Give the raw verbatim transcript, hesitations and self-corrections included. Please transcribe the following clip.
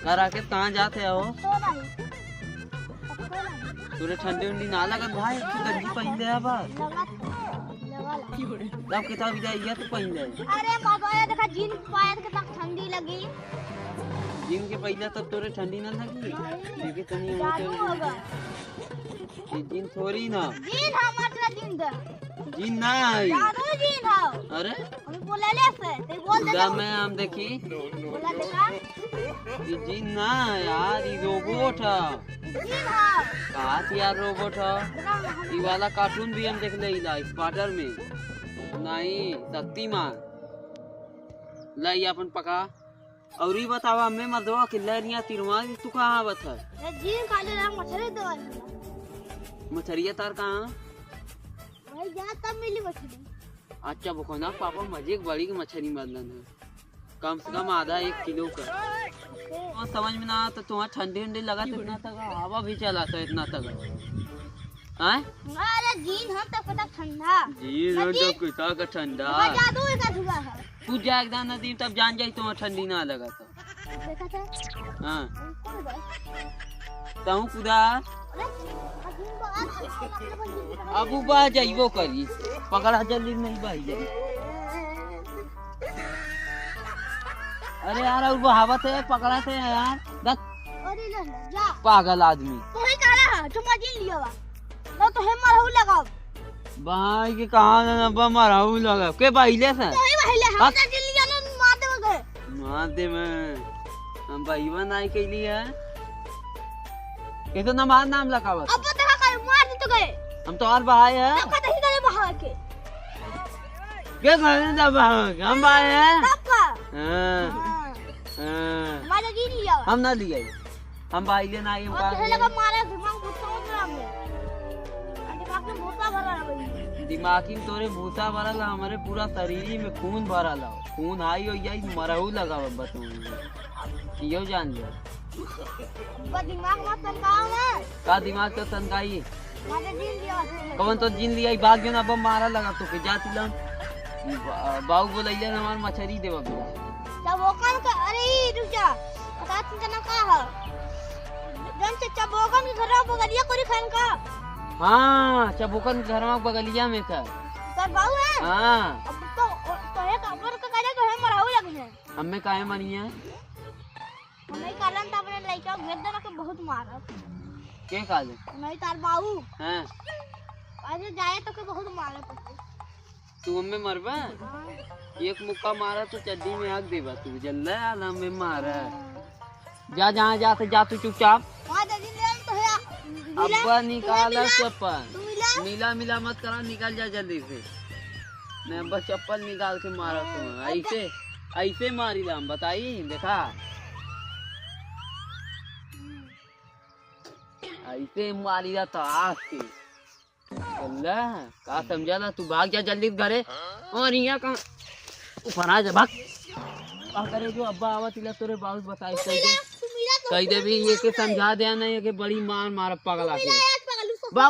का राकेश, कहाँ जात है हो? तो नहीं। तो तो नहीं। तोरे ठंडी उंडी ना लगत भाई? तू गंजी पहन ले अब। लगत है। लगल है। तब किताब जाइए तो पहन ले। अरे बाबा, ये देखा, जीन पायर के तक ठंडी लगी। जीन के पहले तब तोरे ठंडी ना लगी? नहीं। देखे तो नहीं जानू होते। होगा। ये जीन थोड़ी ना। जीन हमार जीन दे। जीन ना है। जानू जीन हो। अरे? हम बोले ले से, ते बोल दे जा तो। मैं हम देखी। बोला देखा। ई जीन ना है यार, ई रोबोट है। जीन है। कहाँ से यार रोबोट है? ना, हम ई वाला कार्टून भी हम देख ले ला, स्पाइडर में। नहीं, शक्तिमान। ला, ई अपन पका। और ई बतावा, हमें मर्दवा के लहरिया तिरवा, तू कहाँ आवत है? ए, जीन खा ले रहा, मछली दे वाली। मछरिया तार कहाँ? वही जा, तब मिली मछली। अच्छा, बोको ना पापा, मजे एक बड़ी की मछली मार लेना। कम से कम आधा एक किलो का। तो समझ में ना आता, तुम्हारा ठंडी उंडी लगा तो इतना तक हवा भी चलाता है इतना तक। हैं? अरे जीन हम तक पता ठंडा। जीन हम मजे तक पता का ठंडा। मजा दो एक अधुआ है। तू जा एकदम नदी तब जान जाई तुम्हारा ठंडी ना लगा तो। देखा था? हाँ। कौन बा? तहूँ कुदा। अरे, अभी बा-, अब उ बह जाइबो करी। पकड़ा जल्दी नहीं बह जाई। अरे यार, और बहावत है, पकड़ा थे यार। दस अरे ले ले, जा। पागल आदमी। तो ही कह रहा है, तुम मजीन लियो बा। ना तो है मरहू लगाओ। भाई के कहाँ ना बा मरहू लगाओ। के बहिले से? तो ही बहिले, हम हट। तो जिन लिया ना मार देवे गए। मार दे मैं। हम बहिवा नाई कैली है। कैसे ना मार नाम लगावत? अब तो देखा कर मार दे तो गए। हम तो और बहाए हैं। तब कतही करे बहा के। के घरे ना बहा के? हम बहाए हैं। तब का? हाँ। हाँ। हाँ। मार जिन लिया। हम ना लिया। हम भाई लेना आई, हम और कहा कहे कि लगा मारा दिमाग भूसा भरल है। दिमाग में भूसा भरल है भाई। दिमाग में तोरे भूसा भरल है, हमारे पूरा शरीर में खून भरल है। खून हाई हो जाई, मरहू लगावा बस वहीं। यो जान लियो। बस दिमाग मत सनकाओ ना। का दिमाग तो सनकाई? मारे जीन लिया। कौन तो जीन लिया? ई भाग जो ना, अब मारा लगा तो के जा तिलम। बा-, बाऊ बोलैले हमार मछरी देवा बिया। चबोकन का, अरे ई रुक जा। पता तुम जना का है? जन से चबोकन के घर बगलिया कोरी खान का। हाँ, चबोकन के घरवा बगलिया में का। सर बाऊ है? हाँ। अब तो, तो एक अबर का करे तो हम मराऊ लगे हैं। हमें काहे मनिया? हमें कारण तो अपने लइका भेज देना के बहुत मारत। के काले? नहीं तार बाऊ। हाँ। अरे जाए तो के बहुत मारत। तू हमें मरबा? हाँ। एक मुक्का मारा तो चड्डी में आग देबा तू, जल्ला आला में मारा। हाँ। जा, जहाँ जाते जा तू चुपचाप। हाँ, दादी, ले तो है। अब्बा निकाला चप्पल। तू मिला। मिला, मिला मत करा, निकल जा जल्दी से। मैं अब्बा चप्पल निकाल के मारा तू। हाँ, ऐसे, ऐसे मारी ला हम, बताई, देखा। ऐसे मारी ला तो आज के। अल्लाह, का समझा ला? तू भाग जा जल्दी से घरे। और यहाँ कहाँ? ऊपर आ जा, भाग। का करे जो अब्बा आवत इला तोरे बाबू बताए, कह दे। कह दे भी ये के समझा दे ना, ये के बड़ी मार मार पगला के। भाग।